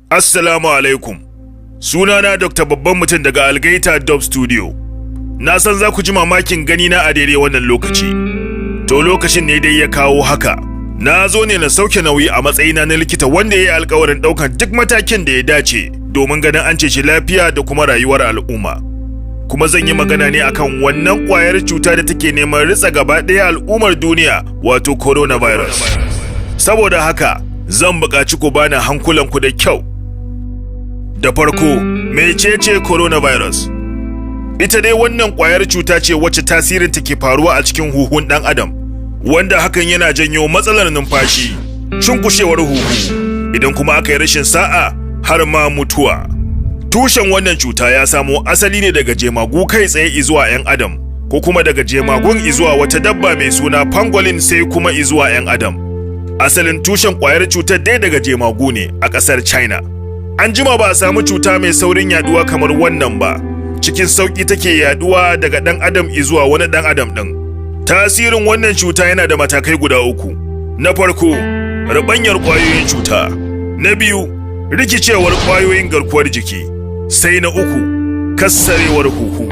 Assalamu alaikum. Sunana Dr. Babban Mutum daga Algaita Dub Studio. Na san za ku ji mamakin ganina a daidai wannan lokaci. To, lokacin ne dai ya kawo haka. Na zo ne na sauke nauyi a matsayina na likita wanda ya yi alkawarin ɗaukan duk matakin da ya dace domin ganin an ceci lafiya da kuma rayuwar al'umma. Kuma zan yi magana ne akan wannan ƙwayar cuta da take neman ritsa gaba ɗaya al'ummar duniya, wato coronavirus. Saboda haka, zan buƙaci ku bani hankulanku da kyau. Da farko, mecece coronavirus? Ita dai wannan ƙwayar cuta ce wacce tasirinta ke faruwa a cikin huhun ɗan adam, wanda hakan yana janyo matsalar numfashi, cunkushewar huhu, idan kuma aka yi rashin sa'a, har ma mutuwa. Tushen wannan cuta ya samo asali ne daga jemagu kai tsaye izuwa 'yan adam, ko kuma daga jemagun izuwa wata dabba mai suna pangolin, sai kuma izuwa 'yan adam. Asalin tushen ƙwayar cutar dai daga jemagu ne a ƙasar China. An jima ba a samu cuta mai saurin yaduwa kamar wannan ba. Cikin sauƙi take yaduwa daga ɗan adam izuwa wani ɗan adam ɗin. Tasirin wannan cuta yana da matakai guda uku. Na farko, rubanyar ƙwayoyin cuta. Na biyu, rikicewar ƙwayoyin garkuwar jiki. Sai na uku, kassarewar huhu.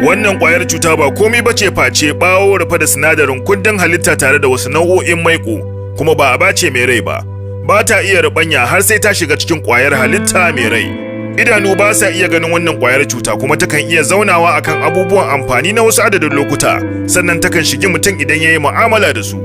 Wannan ƙwayar cuta ba komai bace face ɓawo rufe da sinadarin kundin halitta tare da wasu nau'o'in maiƙo, kuma ba aba ce mai rai ba. Ba ta iya rubanya har sai ta shiga cikin ƙwayar halitta mai rai. Idanu ba sa iya ganin wannan ƙwayar cuta, kuma takan iya zaunawa akan abubuwan amfani na wasu adadin lokuta, sannan takan shigi mutum idan ya yi mu'amala da su.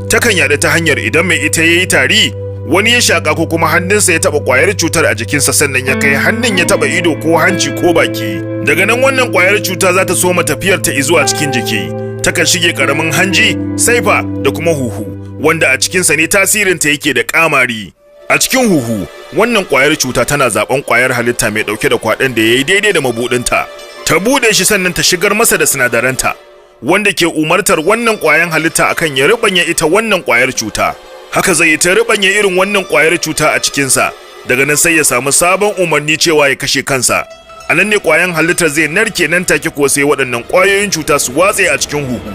Takan yaɗu ta hanyar idan mai ita ya yi tari, wani ya shaƙa, ko kuma hannunsa ya taɓa ƙwayar cutar a jikinsa, sannan ya kai hannun ya taɓa ido ko hanci ko baki. Daga nan wannan ƙwayar cuta za ta soma tafiyar ta zuwa cikin jiki. Takan shige ƙaramin hanji, saifa da kuma huhu, wanda a cikinsa ne tasirinta yake da ƙamari. A cikin huhu, wannan ƙwayar cuta tana zaben ƙwayar halitta mai ɗauke da kwaɗon da ya yi daidai da mabuɗinta. Ta buɗe shi, sannan ta shigar masa da sinadaranta, wanda ke umartar wannan ƙwayan halitta akan ya riɓanya ita wannan ƙwayar cuta. Haka zai yi ta riɓanya irin wannan ƙwayar cuta a cikinsa. Daga nan sai ya samu sabon umarni cewa ya kashe kansa. A nan ne ƙwayan halittar zai narke nan take ko sai waɗannan ƙwayoyin cuta su watse a cikin huhu.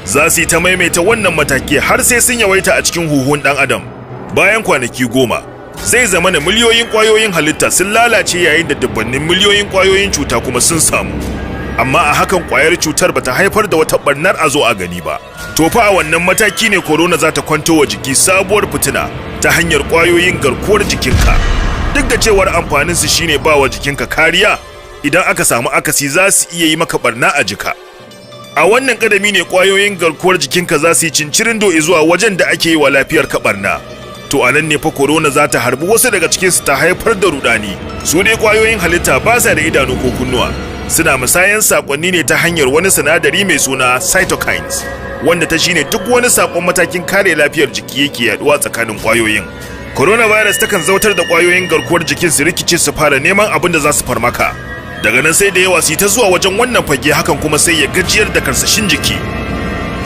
Za su yi ta maimaita wannan mataki har sai sun yawaita a cikin huhun ɗan adam. Bayan kwanaki 10, zai zama na miliyoyin ƙwayoyin halitta sun lalace, yayin da dubbannin miliyoyin ƙwayoyin cuta kuma sun samu. Amma a hakan ƙwayar cutar bata haifar da wata ɓarnar a zo a gani ba. To fa, a wannan mataki ne corona za ta kwanto wa jiki sabuwar fitina ta hanyar ƙwayoyin garkuwar jikinka. Duk da cewar amfaninsu shine ba wa jikinka kariya, idan aka samu akasi za su iya yi maka barna a jika. A wannan kadami ne ƙwayoyin garkuwar jikinka za su yi cincirindo zuwa wajen da ake yi wa lafiyar ka barna. To, a nan ne fa corona za ta harbi wasu daga cikinsu ta haifar da rudani. Su dai ƙwayoyin halitta ba sa da idanu ko kunnuwa. Suna musayan sakonni ne ta hanyar wani sinadari mai suna cytokines, wanda ta shine duk wani sakon matakin kare lafiyar jiki yake yaduwa tsakanin ƙwayoyin. Coronavirus takan zautar da ƙwayoyin garkuwar jikin su rikice, su fara neman abin da za su farmaka. Daga nan sai da yawa su yi ta zuwa wajen wannan fage, hakan kuma sai ya gajiyar da karsashin jiki.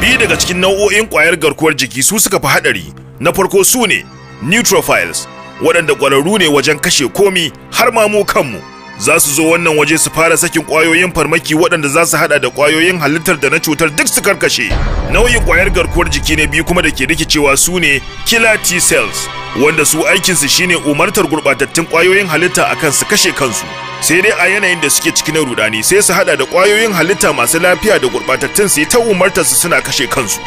Biyu daga cikin nau'o'in ƙwayar garkuwar jiki su suka fi haɗari. Na farko su ne neutrophils, waɗanda ƙwararru ne wajen kashe komi, har ma mu kanmu. Za su zo wannan waje su fara sakin ƙwayoyin farmaki, waɗanda za su haɗa da ƙwayoyin halittar da na cutar duk su karkashe. Nau'in ƙwayar garkuwar jiki na biyu kuma da ke rikicewa su ne killer T cells, wanda su aikinsu shine umartar gurɓatattun ƙwayoyin halitta akan su kashe kansu. Sai dai a yanayin da suke ciki na rudani, sai su hada da ƙwayoyin halitta masu lafiya da gurɓatattun, su yi ta umartar su suna kashe kansu.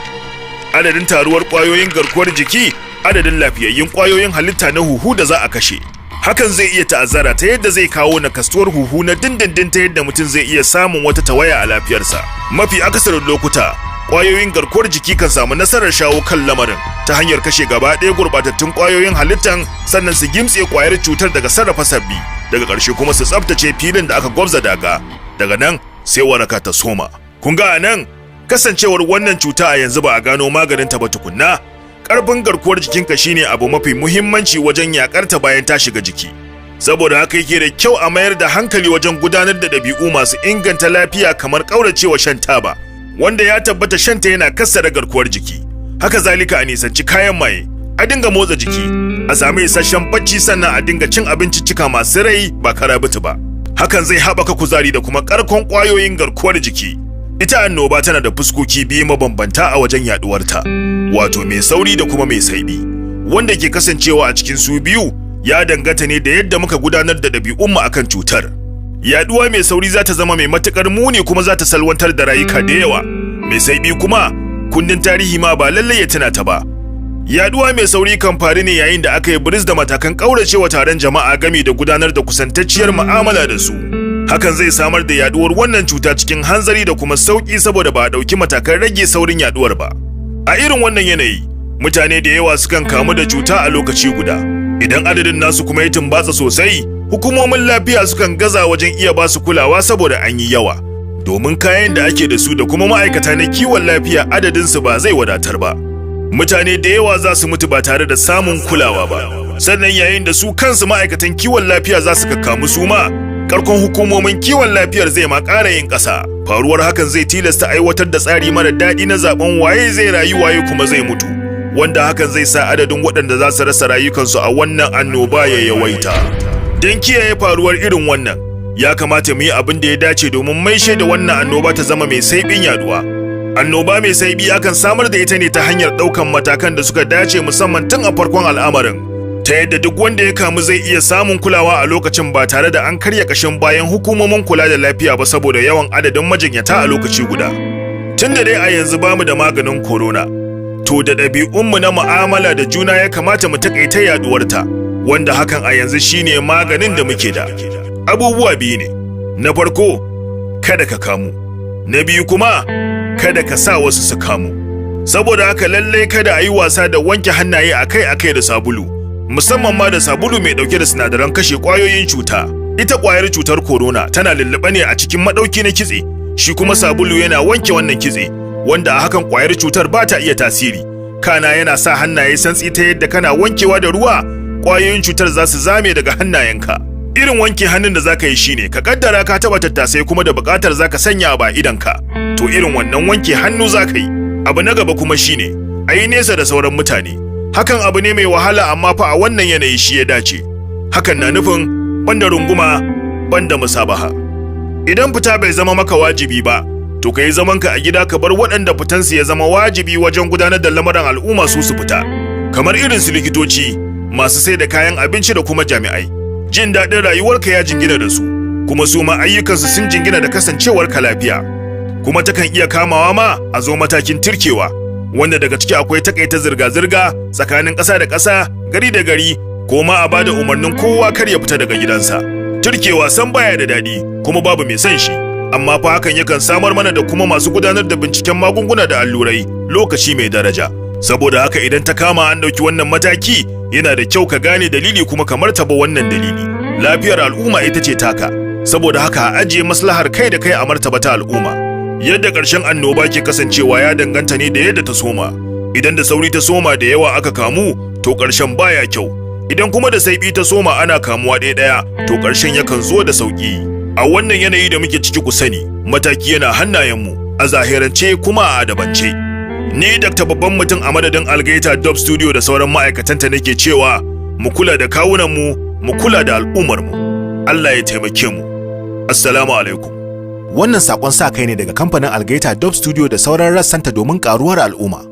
Adadin taruwar ƙwayoyin garkuwar jiki, adadin lafiyayyun ƙwayoyin halitta na huhu da za a kashe. Hakan zai iya ta'azzara ta yadda zai kawo nakastuwar huhu na dindindin, ta yadda mutum zai iya samun wata tawaya a lafiyarsa. Mafi akasarin lokuta, ƙwayoyin garkuwar jiki kan samu nasarar shawo kan lamarin ta hanyar kashe gaba ɗaya gurɓatattun ƙwayoyin halittan, sannan su gimtse ƙwayar cutar daga sarrafa sabbi. Daga ƙarshe kuma su tsaftace filin da aka gwabza daga. Daga nan sai waraka ta soma. Kun ga a nan, kasancewar wannan cuta a yanzu ba a gano maganin ta ba tukunna, ƙarfin garkuwar jikinka shine abu mafi muhimmanci wajen yakar ta bayan ta shiga jiki. Saboda haka yake da kyau a mayar da hankali wajen gudanar da ɗabi'u masu inganta lafiya, kamar ƙauracewa shan taba, wanda ya tabbata shanta yana kassara garkuwar jiki. Haka zalika a nisanci kayan maye, a dinga motsa jiki, a sami isasshen bacci, sannan a dinga cin abinciccika masu rai ba karabitu ba. Hakan zai haɓaka kuzari da kuma ƙarkon ƙwayoyin garkuwar jiki. Ita annoba tana da fuskoki biyu mabambanta a wajen yaduwarta, wato mai sauri da kuma mai saibi. Wanda ke kasancewa a cikin su biyu Ya danganta ne da yadda muka gudanar da ɗabi'unmu akan cutar. Yaduwa mai sauri za ta zama mai matuƙar muni kuma za ta salwantar da rayuka da yawa. Mai saiɓi kuma, kundin tarihi ma ba lallai ya tuna ta ba. Yaduwa mai sauri kan faru ne yayin da aka yi biris da matakan ƙauracewa taron jama'a gami da gudanar da kusantacciyar mu'amala da su. Hakan zai samar da yaduwar wannan cuta cikin hanzari da kuma sauƙi saboda ba a ɗauki matakan rage saurin yaduwar ba. A irin wannan yanayi, mutane da yawa sukan kamu da cuta a lokaci guda. Idan adadin nasu kuma ya tumbatsa sosai, hukumomin lafiya sukan gaza wajen iya ba su kulawa saboda an yi yawa. Domin kayan da ake da su da kuma ma'aikata na kiwon lafiya adadinsu ba zai wadatar ba. Mutane da yawa za su mutu ba tare da samun kulawa ba. Sannan yayin da su kansu ma'aikatan kiwon lafiya za su kakkamu su ma, karkon hukumomin kiwon lafiyar zai ma ƙara yin ƙasa. Faruwar hakan zai tilasta aiwatar da tsari mara daɗi na zaben waye zai rayu, waye kuma zai mutu, wanda hakan zai sa adadin waɗanda za su rasa rayukansu a wannan annoba ya yawaita. Don kiyaye faruwar irin wannan, ya kamata mu yi abin da ya dace domin maishe da wannan annoba ta zama mai saiɓin yaduwa. Annoba mai saiɓi akan samar da ita ne ta hanyar ɗaukan matakan da suka dace, musamman tun a farkon al'amarin, ta yadda duk wanda ya kamu zai iya samun kulawa a lokacin ba tare da an karya kashin bayan hukumomin kula da lafiya ba saboda yawan adadin majinyata a lokaci guda. Tun da dai a yanzu bamu da maganin corona, to da ɗabi'unmu na mu'amala da juna ya kamata mu taƙaita yaduwarta, wanda hakan a yanzu shine maganin da muke da. Abubuwa biyu ne: na farko, kada ka kamu; na biyu kuma, kada ka sa wasu su kamu. Saboda haka lallai kada a yi wasa da wanke hannaye akai-akai da sabulu, musamman ma da sabulu mai dauke da sinadaran kashe kwayoyin cuta. Ita kwayar cutar corona tana lullube ne a cikin madauki na kitse, shi kuma sabulu yana wanke wannan kitse, wanda a hakan kwayar cutar ba ta iya tasiri. Kana yana sa hannaye santsi ta yadda kana wankewa da ruwa, kwayoyin cutar za su zame daga hannayenka. Irin wanke hannun da zaka yi shine ka kaddara ka taba tattasai kuma da buƙatar zaka sanya ba idanka, to irin wannan wanke hannu zaka yi. Abu na gaba kuma shine a yi nesa da sauran mutane. Hakan abu ne mai wahala, amma fa a wannan yanayi shi ya dace. Hakan na nufin banda runguma, banda musabaha. Idan fita bai zama maka wajibi ba, to ka yi zamanka a gida, ka bar waɗanda fitansu ya zama wajibi wajen gudanar da lamarin al'umma su su fita, kamar irin su likitoci, masu sai da kayan abinci da kuma jami'ai. Jin daɗin rayuwarka ya jingina da su, kuma su ma ayyukansu sun jingina da kasancewarka lafiya. Kuma takan iya kamawa ma a zo matakin tirkewa, wanda daga ciki akwai takaita zirga-zirga tsakanin ƙasa da ƙasa, gari da gari, ko ma a bada umarnin kowa kar ya fita daga gidansa. Turkewa san baya da daɗi kuma babu mai son shi, amma fa hakan yakan samar mana da kuma masu gudanar da binciken magunguna da allurai lokaci mai daraja. Saboda haka idan ta kama an ɗauki wannan mataki, yana da kyau ka gane dalili kuma ka martaba wannan dalili. Lafiyar al'umma ita ce taka, saboda haka a ajiye maslahar kai da kai a martaba ta al'umma. Yadda ƙarshen annoba ke kasancewa ya danganta ne da yadda ta soma. Idan da sauri ta soma, da yawa aka kamu, to ƙarshen baya kyau. Idan kuma da saiɓi ta soma, ana kamuwa ɗaya ɗaya, to ƙarshen yakan zo da sauƙi. A wannan yanayi da muke ciki, ku sani mataki yana hannayenmu a zahirance kuma a adabance. Ni Dr. Babban Mutum, a madadin Algaita Dub Studio da sauran ma'aikatanta, nake cewa mu kula da kawunanmu, mu kula da al'ummarmu. Allah ya taimake mu. Assalamu alaikum. Wannan sakon sa kai ne daga kamfanin Algaita Dub Studio da sauran rassanta domin karuwar al'umma.